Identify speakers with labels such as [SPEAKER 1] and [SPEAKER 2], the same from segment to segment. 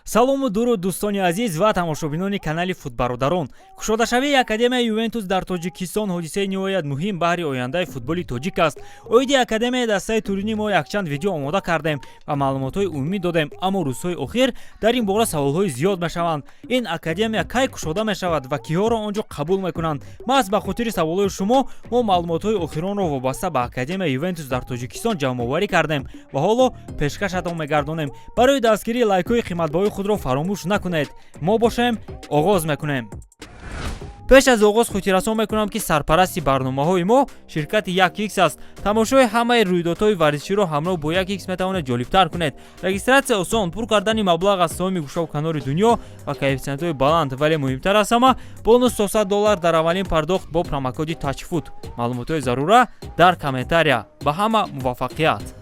[SPEAKER 1] Салому дуруд, дӯстони азиз ва тамошобинони канали Футбародарон. Кушодашавии Академияи Ювентус дар Тоҷикистон ҳодисаи ниҳоят муҳим баҳри ояндаи футболи тоҷик аст. Оиди академияи дастаи Туринӣ мо якчанд видео омода кардем ва маълумотҳои умумӣ додем, аммо рӯзҳои охир дар ин бора саволҳои зиёд мешаванд. Ин академия кай кушода мешавад ва киҳоро он ҷо қабул мекунанд? Маҳз ба хотири саволҳои шумо мо маълумотҳои охиронро вобаста ба Академияи Ювентус дар Тоҷикистон ҷамъоварӣ кардем ва ҳоло пешкашатон мегардонем. Барои дастгирии лайкҳои қиматбаҳои худро фаромӯш накунед. Мо бошем, оғоз мекунем. Пеш аз оғоз хотиррасон мекунам, ки сарпарасти барномаҳои мо ширкати 1X аст. Тамошои ҳамаи рӯйдодҳои варзиширо ҳамроҳ бо 1X метавонед ҷолибтар кунед. Регистратсия осон, пур кардани маблағ аз тамоми гӯшаву канори дунё ва коэффисиентҳои баланд, вале муҳимтар аз ҳама, бонус то 100 доллар дар аввалин пардохт бо промокоди Тачфут. Маълумотҳои зарура дар комментария. Ба ҳама муваффақият!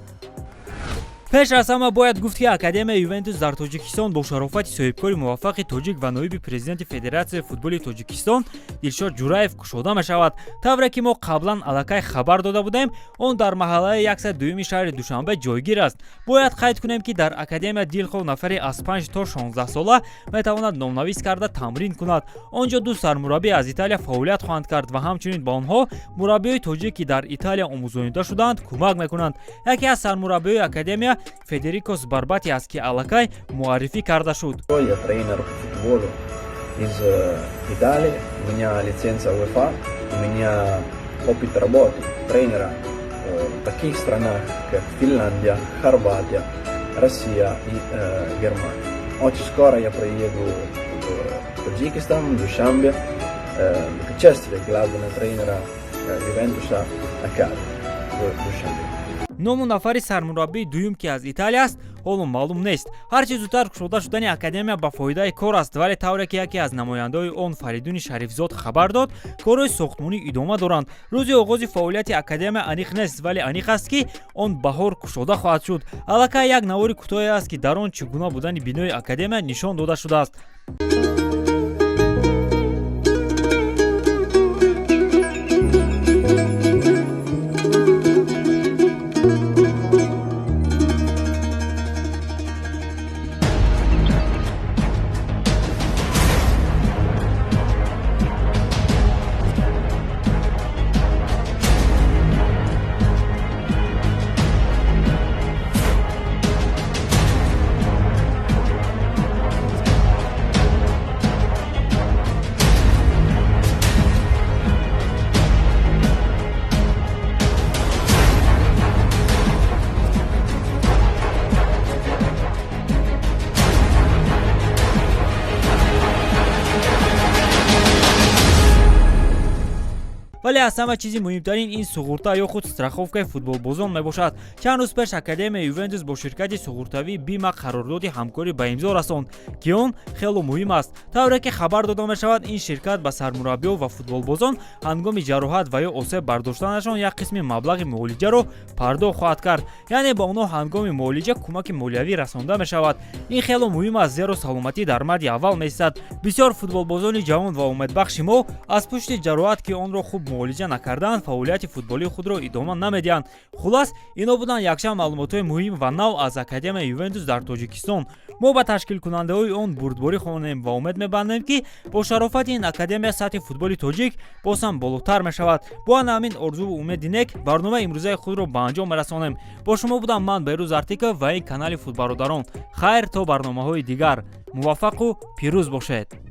[SPEAKER 1] Пеш аз ҳама бояд гуфт, ки Академияи Ювентус дар Тоҷикистон бо шарофати соҳибкори муваффақи тоҷик ва ноиби президенти Федератсияи футболи Тоҷикистон Дилшод Ҷураев кушода мешавад. Тавре ки мо қаблан аллакай хабар дода будем, он дар маҳаллаи 102-юми шаҳри Душанбе ҷойгир аст. Бояд қайд кунем, ки дар академия дилхоҳ нафаре аз 5 то 16 сола метавонад номнавис карда тамрин кунад. Он ҷо ду сармураббӣ аз Италия фаъолият хоҳанд кард ва ҳамчунин ба онҳо мураббиёи тоҷик, ки дар Италия омӯзонида шудаанд, кӯмак мекунанд. Яке аз сармураббиёи академия Федерико Сбарбати аст, ки аллакай муаррифӣ карда шуд.
[SPEAKER 2] Я тренер по футболу из Италии, у меня лицензия УЕФА, у меня опыт работы тренера в таких странах, как Финляндия, Хорватия, Россия и Германия. Очень скоро я приеду в Таджикистан, в Душанбе, в качестве главного тренера Ювентуса Academy в Душанбе.
[SPEAKER 1] Ному нафари сармураббии дуюм, ки аз Италия аст, ҳоло маълум нест. Ҳарчи зудтар кушода шудани академия ба фоидаи кор аст, вале тавре ки яке аз намояндаҳои он, Фаридуни Шарифзод, хабар дод, корҳои сохтмонӣ идома доранд. Рӯзи оғози фаъолияти академия аниқ нест, вале аниқ аст, ки он баҳор кушода хоҳад шуд. Аллакай як навори кӯтоҳе аст, ки дар он чӣ гуна будани бинои академия нишон дода шудааст. Вале аз ҳама чизи муҳимтарин ин суғурта ё худ страховкаи футболбозон мебошад. Чанд рӯз пеш Академияи Ювентус бо ширкати суғуртавии Бима қарордоди ҳамкорӣ ба имзо расонд, ки он хело муҳим аст. Тавре ки хабар дода мешавад, ин ширкат ба сармураббиё ва футболбозон ҳангоми ҷароҳат ва ё осеб бардоштанашон як қисми маблағи муолиҷаро пардохт хоҳад кард, яъне ба онҳо ҳангоми муолиҷа кӯмаки молиявӣ расонда мешавад. Ин хело муҳим аст, зеро саломатӣ дар марди аввал меистад. Бисёр футболбозони ҷавон ва умедбахши мо аз пушти ҷароҳат, ки онро хуб муолиҷа накардаанд, фаъолияти футболии худро идома намедиҳанд. Хулас, ино буданд якчанд маълумотҳои муҳим ва нав аз Академияи Ювентус дар Тоҷикистон. Мо ба ташкилкунандаҳои он бурдборӣ хонем ва умед мебандем, ки бо шарофати ин академия сатҳи футболи тоҷик боз ҳам болотар мешавад. Бо ана ҳамин орзуву умеди нек барномаи имрӯзаи худро ба анҷом мерасонем. Бо шумо будам ман, Берӯз Артиков, ва ин канали Футбародарон. Хайр, то барномаҳои дигар, муваффақу пирӯз бошед.